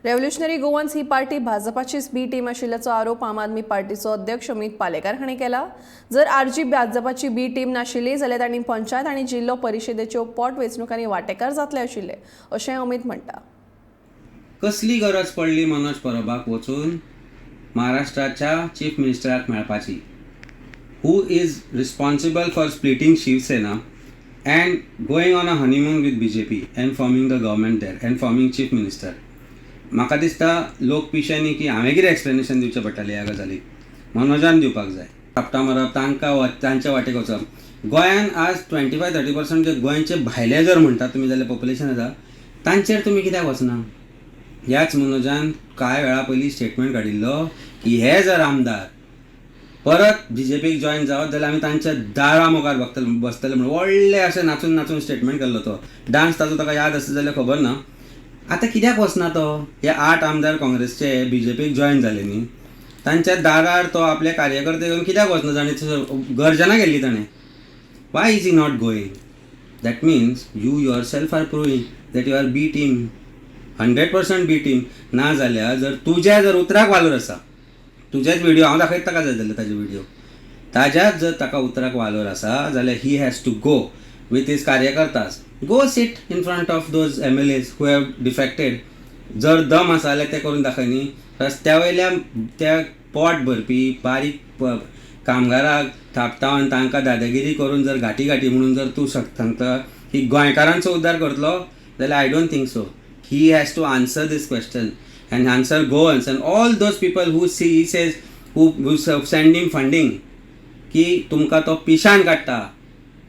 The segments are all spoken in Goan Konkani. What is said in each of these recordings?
रेव्होल्युशनरी गोवन्स ही पार्टी भाजपाचीच बी टीम आशिल्ल्याचो आरोप आम आदमी पार्टीचो अध्यक्ष अमित पालेकार हांणी केला. जर आरजी भाजपाची बी टीम नाशिल्ली जाल्यार तांणी पंचायत आनी जिल्लो परिशदेच्यो पोट वेंचणुकांनी वांटेकार जातले आशिल्ले, अशें अमित म्हणटा. कसली गरज पडली मनोज परबाक वचून महाराष्ट्राच्या चीफ मिनिस्टराक मेळपाची, who is responsible for splitting Shiv Sena and going on a honeymoon with BJP and forming the government there and forming chief minister? म्हाका दिसता लोक पिशे न्ही की हांवें कितें एक्सप्लेनेशन दिवचें पडटलें. ह्या गजालीक मनोजान दिवपाक जाय. थापटां मारप, तांकां तांच्या वाटेक वचप. गोंयान आज 25-30% जे गोंयचे भायले जर म्हणटात तुमी जाल्यार पॉप्युलेशन आसा, तांचेर तुमी कित्याक वचना? ह्याच मनोजान कांय वेळा पयलीं स्टेटमेंट काडिल्लो की हे जर आमदार परत बीजेपीक जॉयन जावत जाल्यार आमी तांच्या दारा मुखार बघतले बसतले म्हणून व्हडले अशें नाचून नाचून स्टेटमेंट केल्लो. तो डान्स ताचो ताका याद आसा जाल्यार खबर ना. आतां कित्याक वचना तो? हे आठ आमदार काँग्रेसचे बीजेपीक जॉयन जाले न्ही, तांच्या दारार तो आपले कार्यकर्ते घेवन कित्याक वचना? जाणें गर्जना केल्ली ताणें. Why is he not going? That means you yourself are proving that you are B team, 100% B team. ना जाल्यार जर तुज्या जर उतराक वालोर आसा, तुजेच व्हिडिओ हांव दाखयता ताका जाय जाल्यार ताजे व्हिडिओ, ताज्याच जर ताका उतराक वालोर आसा जाल्यार he has to go with his कार्यकर्तास, go sit in front of those MLAs who have defected. जर दम आसा जाल्यार तें करून दाखय न्ही. रस्त्या वयल्या त्या पोट भरपी बारीक कामगाराक थापटावन, तांकां दादागिरी करून जर घाटी घाटी म्हणून जर तूं सांगता की गोंयकारांचो उद्धार करतलो जाल्यार I don't think so. He has to answer this question and answer Goans and all those people who see says who send him funding की तुमकां तो पिशान काडटा.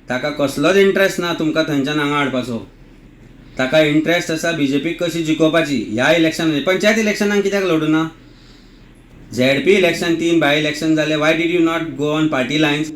ताका कसलोच इंट्रस्ट ना तुमकां थंयच्यान हांगा हाडपाचो. ताका इंट्रस्ट आसा बीजेपीक कशी जिखोवपाची. ह्या इलेक्शन, पंचायत इलेक्शनाक कित्याक लडूना? झेडपी इलेक्शन, तीन बाय इलेक्शन जाले. Why did you not go on party lines?